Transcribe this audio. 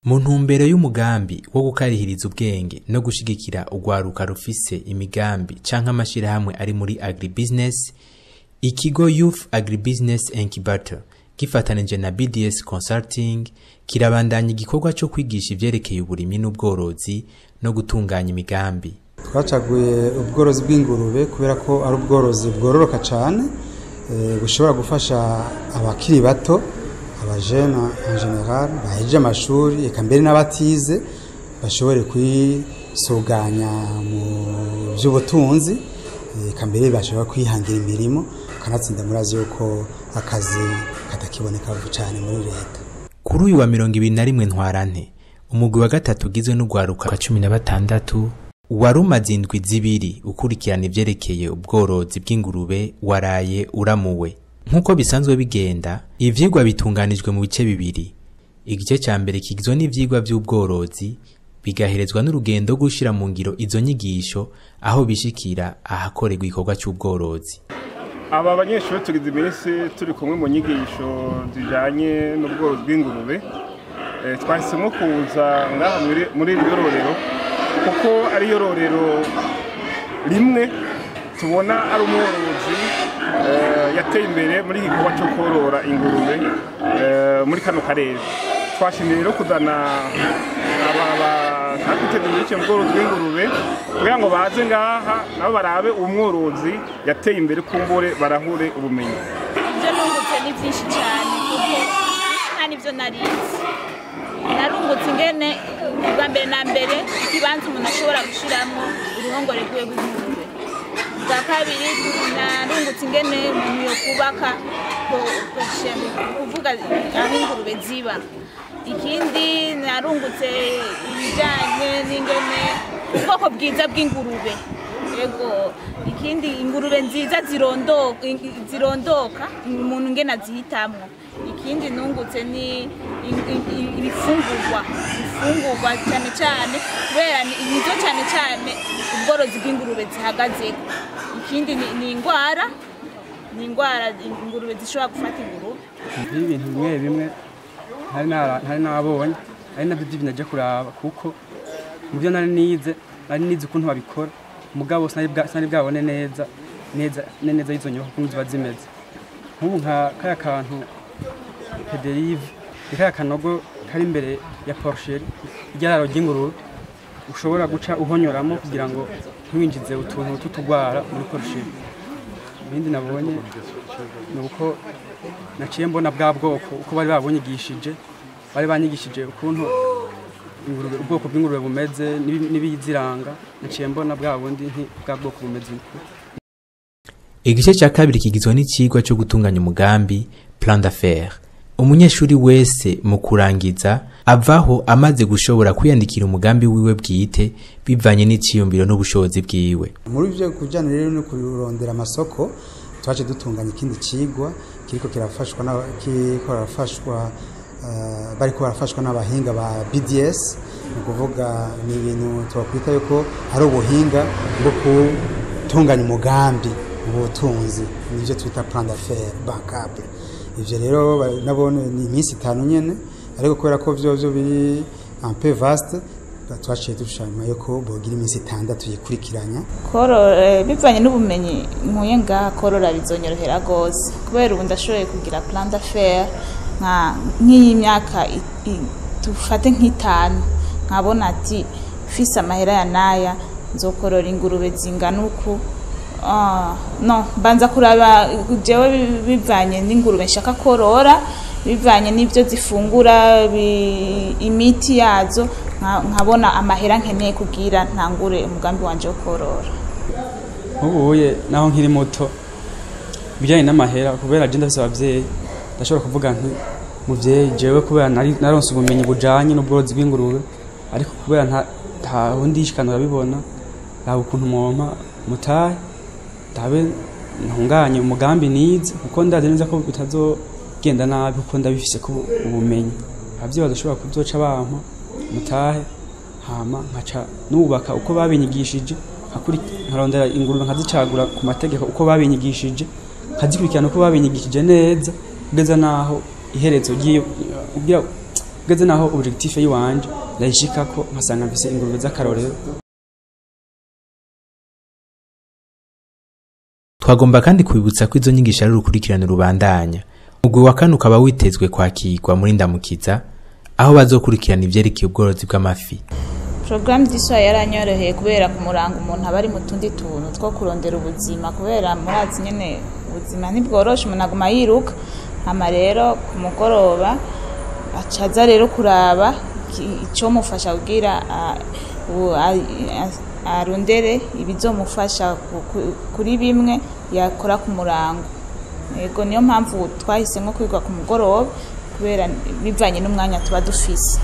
Mu ntumbero y'umugambi wo gukarihiriza ubwenge no gushigikira urwaruka rufise imigambi canke amashirahamwe ari muri agribusiness, ikigo Youth Agribusiness Incubator gifatanije na BDS Consulting kirabandanya igikorwa co kwigisha ivyerekeye uburimyi n'ubworozi no gutunganya imigambi. Twacaguye ubworozi bw'ingurube kubera ko ari ubworozi bwororoka cyane, bushobora gufasha abakiri bato, abajene en général bahejeje amashuri, eka mbere n'abatize bashobore kwisuganya mu by'ubutunzi, eka mbere bashobora kwihangira imirimo. Kanatsinda murazi yuko akazi katakiboneka cyane muri leta. Kuri uyu wa 21 Ntwarante, umugwi wa gatatu ugizwe n'urwaruka 16 warumaze indwi 2 ukurikirana ivyerekeye ubworozi bw'ingurube waraye uramuwe. Nk'uko bisanzwe bigenda, ivyigwa bitunganijwe mu bice bibiri. Igice ca mbere kigizwe n'ivyigwa vy'ubworozi bigaherezwa n'urugendo gushira mu ngiro izo nyigisho aho bishikira ahakorerwa igikorwa c'ubworozi. Aba banyeshuri tugize iminsi turi kumwe mu nyigisho zijanye n'ubworozi bw'ingurube. Twahisemo kuza ngaha muri iri yororero kuko ari yororero rimwe tubona ari umworozi yateye imbere muri iki gikorwa cyo korora ingurube muri kano karere. Twashimiye rero kuzana aba bashaka kwiteza imbere mu bworozi bw'ingurube kugira ngo baze ngaha nabo barabe umworozi yateye imbere, kumbure barahure ubumenyi. Ibyo nungutse ni byinshi cyane kuko nta n'ibyo narize. Narungutse ingene ubwa mbere na mbere ikibanza umuntu ashobora gushiramwo uruhongore rwiwe rw'ingurube. Ubwa kabiri narungutse ingene umuntu yo kubaka kuvuga aho ingurube ziba. Ikindi narungutse ibijyanye n'ingene ubwoko bwiza bw'ingurube. Ego, ikindi ingurube nziza zirondoka umuntu ngene azihitamwo. Ikindi nungutse ni ibifungurwa cyane cyane kubera nizo cyane cyane ubworozi bw'ingurube zihagazeko. Ikindi ni ingwara ingurube zishobora gufata ingurube. Ibintu bimwe bimwe ntari nabonye, ari nabyo by'ibintu kuraba kuko mu byo nari nize ukuntu babikora, mugabo sinari bwabone neza neza neza izo nyubako ukuntu ziba zimeze. Nk'ubu nka kaya kantu pederive, kaya kanogo kari imbere ya porcherie ryararo ry'ingurube ushobora guca uhonyoramo kugira ngo ntiwinjize utuntu tutugwara muri porcherie. Ibindi nabonye ni uko naciye mbona bwa bwoko uko bari babonyigishije, bari banyigishije ukuntu ingurube, ubwoko bw'ingurube bumeze n'ibiyiziranga, naciye mbona bwa bundi nti bwa bwoko bumeze uko. Igice ca kabiri kigizwe n'icigwa cyo gutunganya umugambi plan d'affaires. Umunyeshuri wese mu kurangiza avaho amaze gushobora kwiyandikira umugambi wiwe bwite bivanye n'iciyumviro n'ubushobozi bwiwe. Muri byo kujyana rero no kurondera amasoko, twaje dutunganya ikindi cigwa kiriko kirafashwa kirafashwa bariko barafashwa n'abahinga ba BDS. Ni kuvuga ni ibintu twakwita yuko ari ubuhinga bwo gutunganya umugambi ubutunzi, nivyo twita plan d'affaires bankable. Ivyo rero nabone ni iminsi 5 nyene, ariko kubera ko vyo biri un peu vaste twaciye dushima yuko bogira iminsi 6 yikurikiranya. Korora bivanye n'ubumenyi nkuye ngaha, korora bizonyorohera gose kubera ubu ndashoboye kugira plan d'affaires nka nk'imyaka tufate nk'itanu, nkabona ati fise amahera ya naya nzokorora ingurube zingana uku. No banza kuraba jewe bivanye n'ingurube nshaka korora, bivanye n'ibyo zifungura, imiti yazo, nkabona amahera nkeneye kugira ntangure umugambi wanje wo korora. Ubuye naho nkiri muto bijyanye n'amahera, kubera je ndafise abavyeyi ndashobora kuvuga nti muvyeyi jewe kubera naronse ubumenyi bujanye n'ubworozi bw'ingurube, ariko kubera nta wundi yishikana urabibona, raba ukuntu mwompa mutahe ndabe ntunganye umugambi nize, kuko ndazi neza ko bitazogenda nabi kuko ndabifise ko ubumenyi. Abavyeyi badashobora kuzoca bampa mutahe, hama nkaca nubaka uko babinyigishije, nkarondera ingurube nkazicagura ku mategeko uko babinyigishije, nkazikurikirana uko babinyigishije neza, kugeza naho iherezo ry'iyo kugira Kugeze naho objectif yiwanje ndayishikako, nkasanga mfise ingurube z'akarorero. Twagomba kandi kubibutsa ko izo nyigisho ari urukurikirane rubandanya. Umugwi wa kane ukaba witezwe kwakirwa muri Ndamukiza, aho bazokurikirana ivyerekeye ubworozi bw'amafi. Programme du soir yaranyoroheye kubera ku murango umuntu aba ari mu tundi tuntu two kurondera ubuzima, kubera murazi nyene ubuzima ntibworoshe, umuntu aguma yiruka. Hama rero ku mugoroba acaza rero kuraba icomufasha kugira arondere ibizomufasha kuri bimwe yakora ku murango. Yego, niyo mpamvu twahisemo kwiga ku mugoroba, kubera bivanye n'umwanya tuba dufise.